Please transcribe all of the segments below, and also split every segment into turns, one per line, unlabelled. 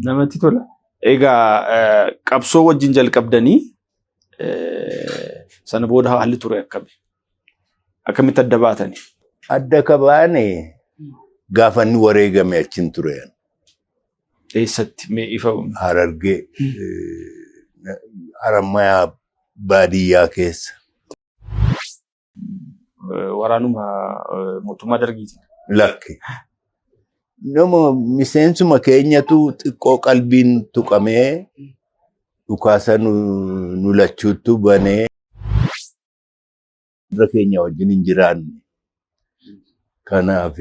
Namatti tola. Egaa qabsoo wajjin jalqabdanii sana booda haalli ture akkami? Akkamitti adda baatani?
Adda ka baane gaafa inni wareegame achin ture.
Eessatti mee ifa?
Harargee, Harammayaa baadiyyaa keessa.
Waraanuma mootummaa Dargiitiin.
Lakki. Nama miseensuma keenyatu xiqqoo qalbiin tuqamee dhukaasa nu lachuuttu banee warra keenya wajjin hin jiraanne. Kanaaf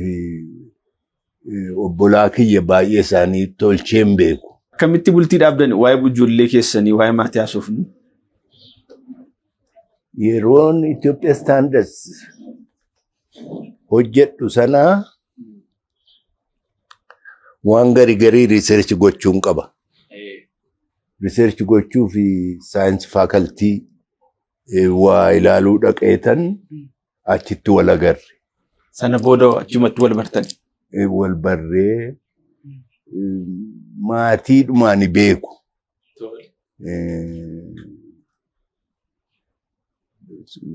obbolaa kiyya baay'ee isaanii tolchee hin beeku.
Akkamitti bultii dhaabdani? Waa'ee ijoollee keessanii, waa'ee maatii haasofnu.
Yeroon Ethiopia Standards hojjedhu sana waan gari garii research gochuun qaba. Research gochuu fi science faculty waa ilaaluu dhaqeetan achitti wal agarre.
Sana booda achumatti wal bartani.
Wal barree maatiidhumaan beeku.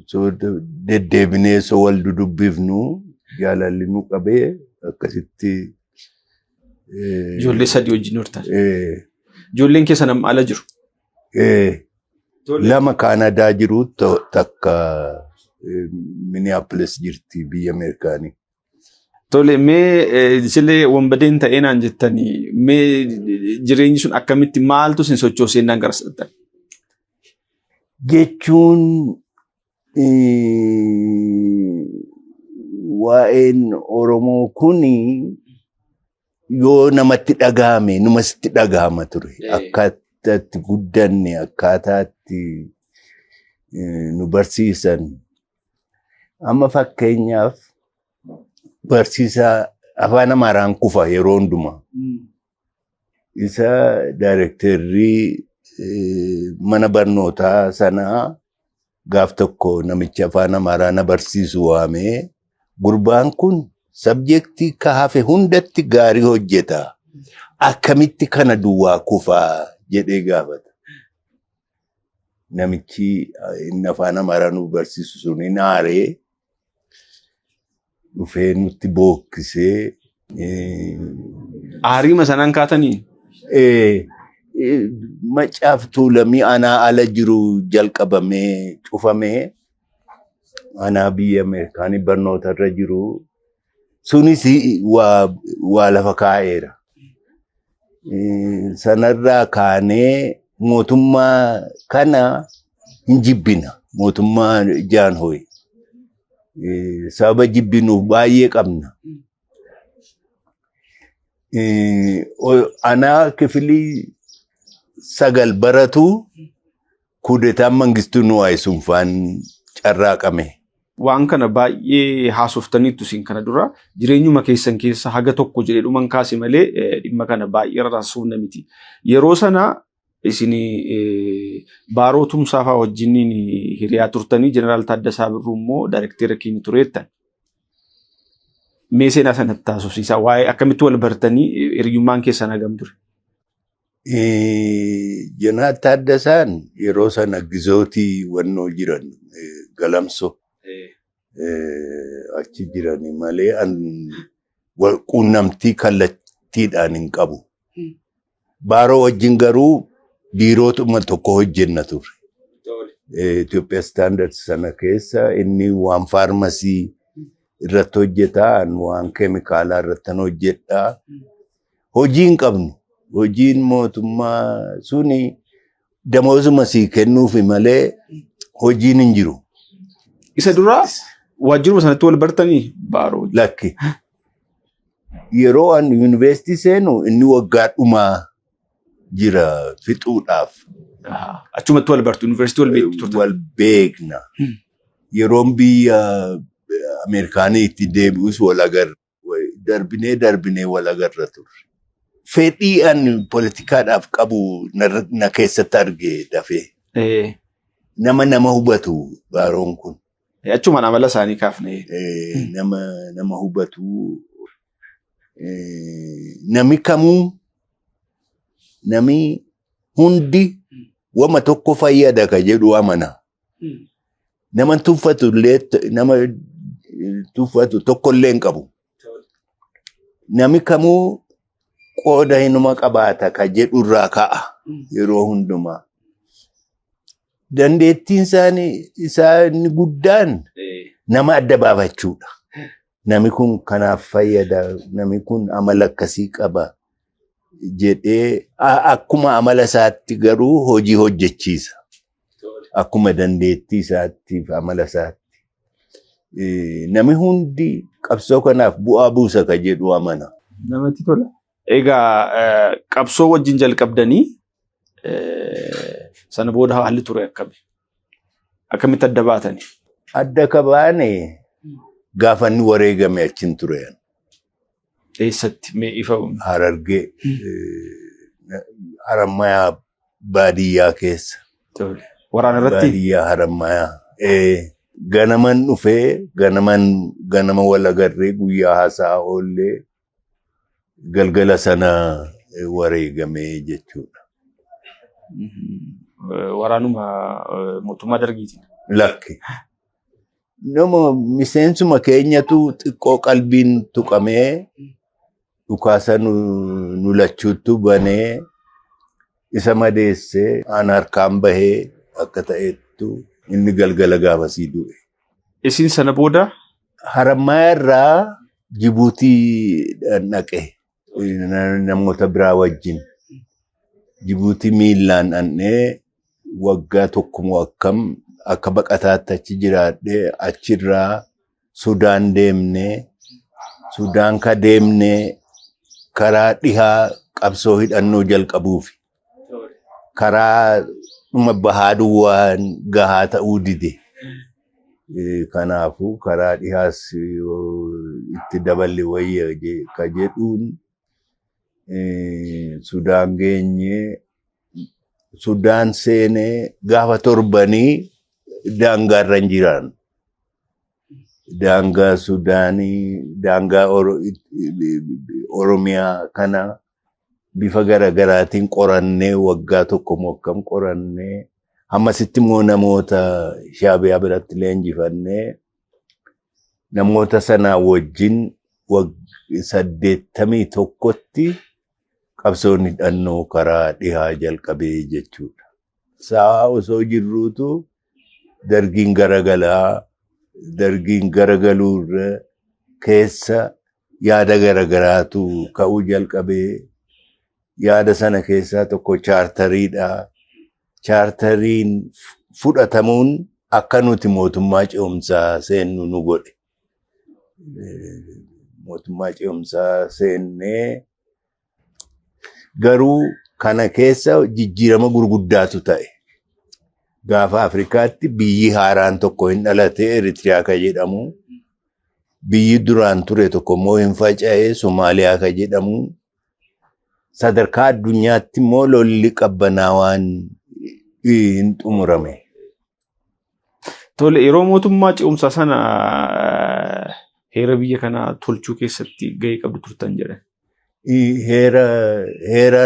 So deddeebinee so wal dudubbifnu jaalalli nu qabee akkasitti.
Ijoollee sadii wajjin hortan. Ijoolleen keessan amma ala jiru.
Lama Kaanadaa jiru, takka Minneapolis jirti biyya Ameerikaanii.
Tole, mee isilee wanbadeen ta'ee naan jettanii, mee jireenyi sun akkamitti, maaltu isin sochoosee naan gara saddan?
Jechuun waa'een Oromoo kuni yoo namatti dhagahame numasitti dhagahama ture. Akkaataa itti guddanne, akkaataa itti nu barsiisan. Amma fakkeenyaaf barsiisaa afaan Amaaraan kufa yeroo hundumaa. Isa daayirektarrii mana barnootaa sanaa gaaf tokko namicha afaan Amaaraa na barsiisu waamee, "Gurbaan kun subject ka hafe hundatti gaarii hojjeta. Akkamitti kana duwwaa kufaa?" jedhee gaafata. Namichi inni afaan Amaaraa nu barsiisu sun hin aaree dhufee nutti bookkisee.
Aariima sanaan kaatanii?
Macaaf Tuulamii anaa ala jiru jalqabamee cufamee anaa biyya Ameerikaanii barnoota irra jiru sunis waa lafa kaa'eera. Sanarraa kaanee mootummaa kana hin jibbina. Mootummaa Jaanhooyi. Sababa jibbinuuf baay'ee qabna. Anaa kifilii 9 baratu kuudetaan Mangistuu Nuwaay sun faan carraaqame.
Waan kana baay'ee haasoftaniittu isin kana dura, jireenyuma keessan keessa haga tokko jedhee dhuman kaase malee dhimma kana baay'ee rarraasuuf miti. Yeroo sana isin Baaroo Tumsaa fa'aa wajjiniin hiriyaa turtanii, Jeneraal Taaddasaa Birruu immoo daayirekteera keenya tureettan. Mee seenaa sanatti haasofsiisaa, waa'ee akkamitti wal bartanii, hiriyyummaan keessan hagam ture?
Jeneraal Taaddasaan yeroo sana gizootii wannoo jiran Galamso achi jirani malee quunnamtii kallattiidhaan hin qabu. Baaroo wajjin garuu biirootuma tokko hojjenna turre. Itoophiyaa Standards sana keessa inni waan faarmasii irratti hojjeta, ani waan keemikaalaa irratti hojjedha. Hojii hin qabnu. Hojiin mootummaa suni damoozuma sii kennuufi malee hojiin hin jiru.
Isa dura waajjiruma sanatti wal bartanii Baaroo?
Lakki. Yeroo ani yuunivarsiitii seenu inni waggaa dhumaa jira fixuudhaaf.
Achumatti wal bartu, yuunivarsiitii wal beektu turtan?
Wal beekna. Yeroon biyya Ameerikaanii itti deebi'us wal agarra. Darbinee darbinee wal agarra turre. Fedhii ani poolitikaadhaaf qabu na keessatti arge dafee. Nama hubatu Baaroon kun.
Achumaan amala isaanii kaafne.
Nama hubatu. Namni kamuu Namni hundi wama tokko fayyada ka jedhu amana. Nama tuffatu illee nama tuffatu tokkollee hin qabu. Nami kamuu qooda hinuma qabaata ka jedhu irraa ka'a yeroo hundumaa. Dandeettiin isaanii guddaan nama adda baafachuudha. Nami kun kanaaf fayyada, nami kun amala akkasii qaba jedhee akkuma amala isaatti garuu hojii hojjechiisa. Akkuma dandeettii isaatti fi amala isaatti. Nami hundi qabsoo kanaaf bu'aa buusa ka jedhu amana.
Namatti tola. Egaa qabsoo wajjin jalqabdanii sana booda haalli ture akkami? Akkamitti adda baatani?
Adda ka baane gaafa inni wareegame achiin ture.
Eessatti? Mee ifa?
Harargee, Harammayaa baadiyyaa keessa.
Waraana irratti?
Baadiyyaa Harammayaa. Ganaman dhufee ganama wal agarree guyyaa haasaa oollee galgala sana wareegamee jechuudha.
Waraanuma mootummaa dargiitiin?
Lakki. Nama miseensuma keenyatu xiqqoo qalbiin tuqamee dhukaasa nu lachuuttu banee isa madeessee aan harkaan bahee akka ta'ettu inni galgala gaafasii du'e.
Isin sana booda?
Harammayaa irraa Jibuutii dhaqe namoota biraa wajjin. Jibuutii miillaan dhaqnee waggaa tokko akkam akka baqataatti achi jiraadhee achirraa Sudaan deemnee, Sudaan ka deemnee karaa dhihaa qabsoo hidhannoo jalqabuufi. Karaa dhuma bahaa duwwaan gahaa ta'uu dide. Kanaafuu karaa dhihaas itti daballe wayya ka jedhuun Sudaan geenyee, Sudaan seenee gaafa torbanii daangaarra hin jiran. Daangaa Sudaanii, daangaa Oromiyaa kana bifa garaagaraatiin qorannee waggaa tokko moo akkam qorannee hammasitti immoo namoota Shaabiyaa biratti leenjifannee namoota sanaa wajjin 81tti qabsoon hidhannoo karaa dhihaa jalqabee jechuudha. Sa'a osoo jirruutu dargiin garagalaa, dargiin garagaluu irra keessa yaada garagaraatu ka'uu jalqabee yaada sana keessaa tokko chaartariidha. Chaartariin fudhatamuun akka nuti mootummaa ce'umsaa seennu nu godhe. Mootummaa ce'umsaa seennee garuu kana keessa jijjiirama gurguddaatu ta'e. Gaafa Afrikaatti biyyi haaraan tokko hin dhalate Eritiriyaa ka jedhamu. Biyyi duraan ture tokko immoo hin faca'e Somaaliyaa ka jedhamu. Sadarkaa addunyaatti immoo lolli qabbanaawaan hin xumurame.
Tole, yeroo mootummaa ce'umsaa sana heera biyya kanaa tolchuu keessatti gahee qabdu turtan jedhan.
Heera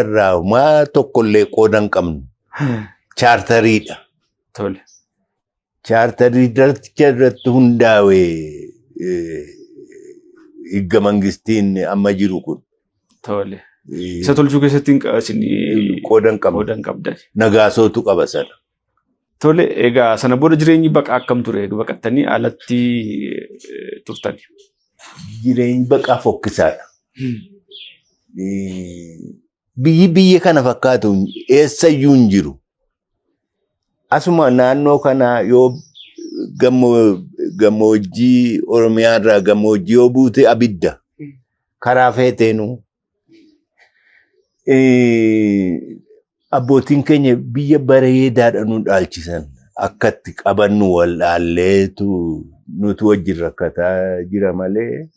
irraa maa tokkollee qooda hin qabnu. Chaartariidha.
Tole.
Chaartarii irratti hundaa'e higga mangistiin amma jiru kun.
Tole. Isa tolchuu keessatti isin
qooda hin qabnu.
Qooda hin qabdan.
Nagaasootu qaba sana.
Tole, egaa sana booda jireenyi baqaa akkam ture? Baqattanii alatti turtani.
Jireenyi baqaa fokkisaadha. Biyyi biyya kana fakkaatu eessayyuu hin jiru. Asuma naannoo kana yoo gammoojjii Oromiyaa irraa gammoojjii yoo buute abidda. Karaa feeteenuu. Abbootiin keenya biyya bareedaadha nu dhaalchisan. Akkatti qabannu wal dhaalleetu nuti wajjin rakkataa jira malee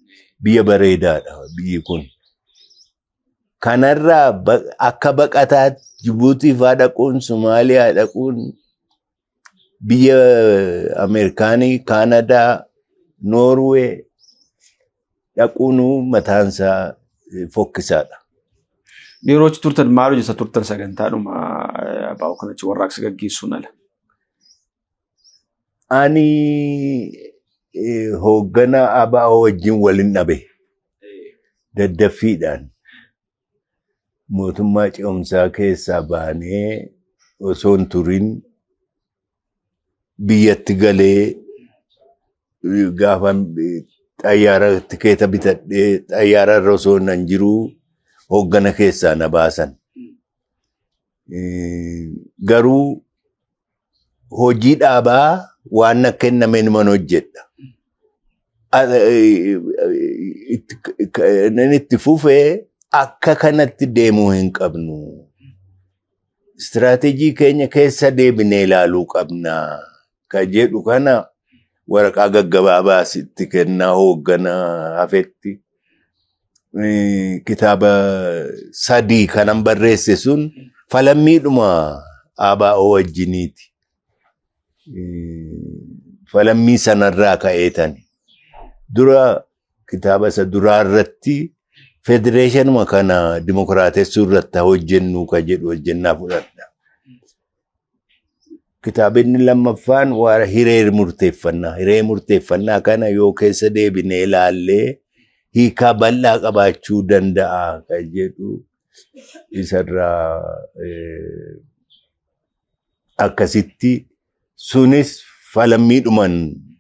biyya bareedaadha biyyi kun. Kanarraa akka baqataatti Jibuutii fa'aa dhaquun, Somaaliyaa dhaquun, biyya Ameerikaanii, Kaanadaa, Noorwee dhaquun mataansaa fokkisaadha.
Yeroo achi turtan maal hojjetaa turtan sagantaadhuma ABO kanatti warraaqsa gaggeessuun ala?
Ani hoogganaa ABO wajjin waliin dhabe. Daddaffiidhaan mootummaa ce'umsaa keessaa baanee osoo hin turin biyyatti galee gaafa xayyaara tikeeta bitadhee xayyaara irra osoo nan jiruu hooggana keessaa na baasan. Garuu hojii dhaabaa waan na kennameen man hojjedha. Nan itti fufee akka kanatti deemuu hin qabnu. Istiraateejii keenya keessa deebinee ilaaluu qabna. Ka jedhu kana waraqaa gaggabaabaa itti kennaa hoogganaa hafetti. Kitaaba 3 kanan barreesse sun falammiidhuma ABO wajjiniiti. Falammii sanarraa ka'eetani. Dura kitaaba isa duraa irratti federeeshinuma kana dimokiraatessuu irratti hojjennu ka jedhu hojjennaa fudhadha. Kitaabni lammaffaan waa'ee hiree murteeffannaa. Hiree murteeffannaa kana yoo keessa deebinee ilaallee hiikaa bal'aa qabaachuu danda'a kan jedhu isarraa akkasitti sunis falammiidhuman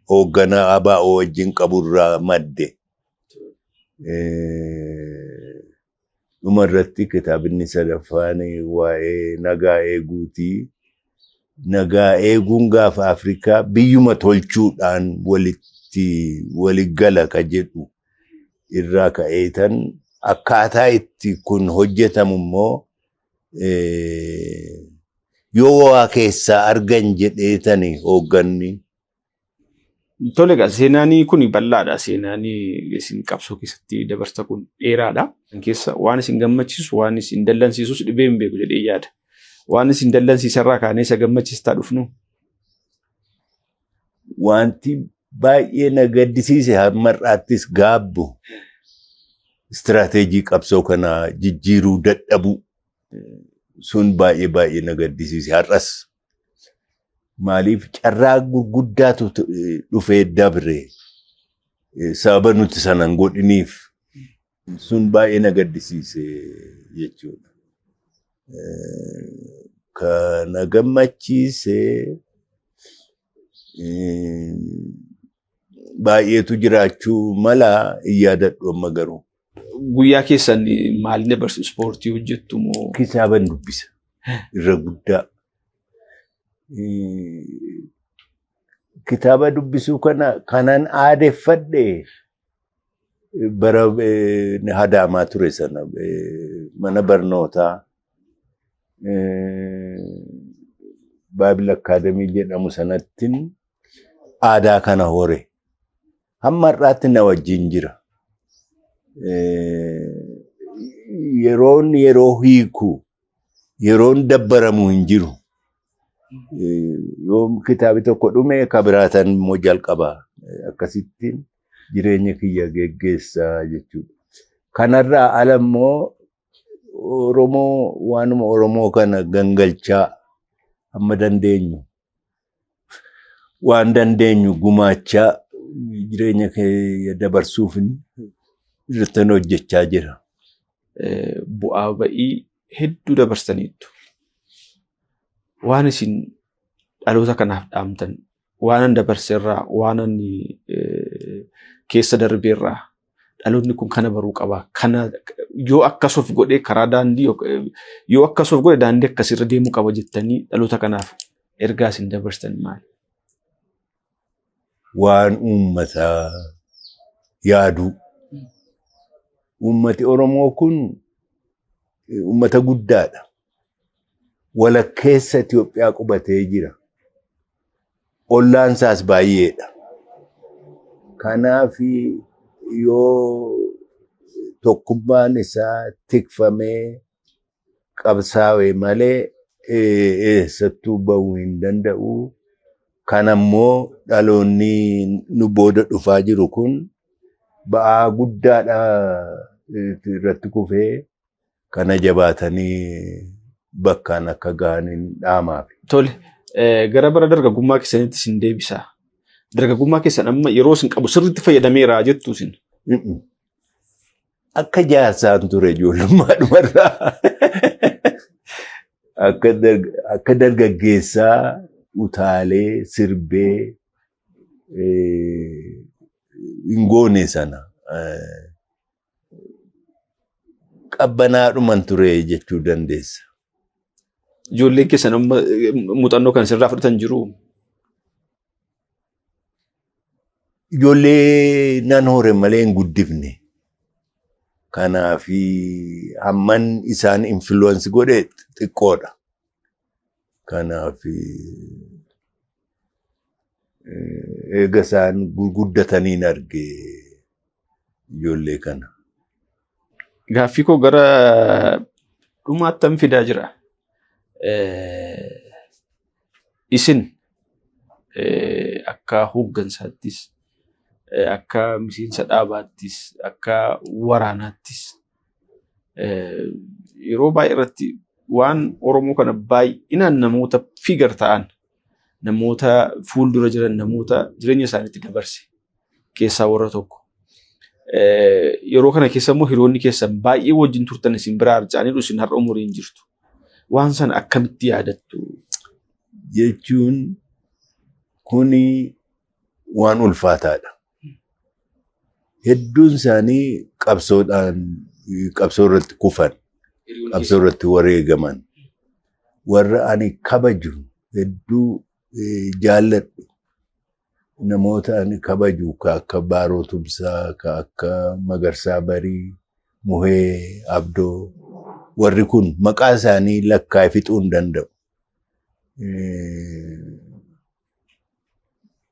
hoogganaa ABO wajjin qaburraa madde. Dhuma irratti kitaabni sadaffaan waa'ee nagaa eeguuti. Nagaa eeguun gaafa Afrikaa biyyuma tolchuudhaan walitti waligala ka jedhu irraa ka'eetan akkaataa itti kun hojjetamu immoo yoo waa keessaa argan jedheetani hoogganni.
Tole egaa seenaan kun bal'aadha. Seenaan isin qabsoo keessatti dabarsa kun dheeraadha. Keessa waan isin gammachiisu waan isin dallansiisus dhibee hin beeku jedhee yaada. Waan isin dallansiisarraa kaanee isa gammachiistaa dhufnu.
Wanti baay'ee na gaddisiise hamma har'aattis gaabbu istiraateejii qabsoo kanaa jijjiiruu dadhabuu sun baay'ee baay'ee na gaddisiise har'as. Maaliif carraa gurguddaatu dhufee dabre sababa nuti sana hin godhiniif sun baay'ee na gaddisiise jechuudha. Ka na gammachiise baay'eetu jiraachuu mala hin yaadadhu amma garuu.
Guyyaa keessan maal dabarsu? Ispoortii hojjettu moo?
Kitaaban dubbisa irra guddaa. Kitaaba dubbisuu kana kanan aadeffadhe bara Adaamaa ture sana mana barnootaa Baabil Akaadamii jedhamu sanattiin aadaa kana hore. Hamma har'aatti na wajjin jira. Yeroon yeroo hiiku yeroon dabbaramu hin jiru. Yoo kitaabi tokko dhume ka biraatan immoo jalqaba. Akkasittiin jireenya kiyya geggeessaa jechuudha. Kanarraa ala immoo Oromoo waanuma Oromoo kana gangalchaa hamma dandeenyu waan dandeenyu gumaachaa jireenya keenya dabarsuuf irratti hojjechaa jira.
Bu'aa ba'ii hedduu dabarsaniittu. Waan isin dhaloota kanaaf dhaamtan, waan an dabarseerraa, waan an keessa darbeerraa dhaloonni kun kana baruu qaba. Kana yoo akkas of godhee karaa daandii yoo akkas of godhe daandii akkasirra deemuu qaba jettanii dhaloota kanaaf ergaa isin dabarsan maali?
Waan uummataa yaaduu. Uummati Oromoo kun uummata guddaadha. Walakkeessa Itoophiyaa qubatee jira. Ollaan isaas baay'eedha. Kanaaf yoo tokkummaan isaa tikfamee qabsaa'e malee eessattuu bahuu hin danda'u. Kanammoo dhaloonni nu booda dhufaa jiru kun ba'aa guddaadha irratti kufee Kana jabaatanii bakkaan akka gahan hin dhaamaaf.
Tole, gara bara dargaggummaa keessanitti isin deebisa. Dargaggummaa keessan amma yeroo isin qabu sirriitti fayyadameera jettu isin.
Akka jaarsaan ture ijoollummaa dhumarraa. Akka dargaggeessaa utaalee sirbee hin goone sana. Qabbanaadhuman ture jechuu dandeessa.
Ijoolleen keessan amma muuxannoo kan sirraa fudhatan jiru.
Ijoollee nan hore malee hin guddifne. Kanaaf hamman isaan influence godhe xiqqoodha. Kanaaf eega isaan gurguddataniin arge ijoollee kana.
Gaaffii koo gara dhumaattan fidaa jira. Isin akka hooggansaattis, akka miseensa dhaabaattis, akka waraanaattis yeroo baay'ee irratti waan Oromoo kana baay'inaan namoota figure ta'an, namoota fuuldura jiran, namoota jireenya isaaniitti dabarse keessaa warra tokko. Yeroo kana keessa immoo hiriyoonni keessan baay'ee wajjin turtan isin biraa harca'aniiru, isin har'a umuriin jirtu. Waan sana akkamitti yaadattu?
Jechuun kuni waan ulfaataadha. Hedduun isaanii qabsoodhaan qabsoo irratti kufan, qabsoo irratti wareegaman. Warra ani kabaju hedduu jaalladhu, namoota ani kabaju ka akka Baaroo Tumsaa, ka akka Magarsaa Barii, Muhee Abdoo, warri kun maqaa isaanii lakkaa'ee fixuu hin danda'u.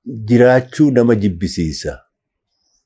Jiraachuu nama jibbisiisa.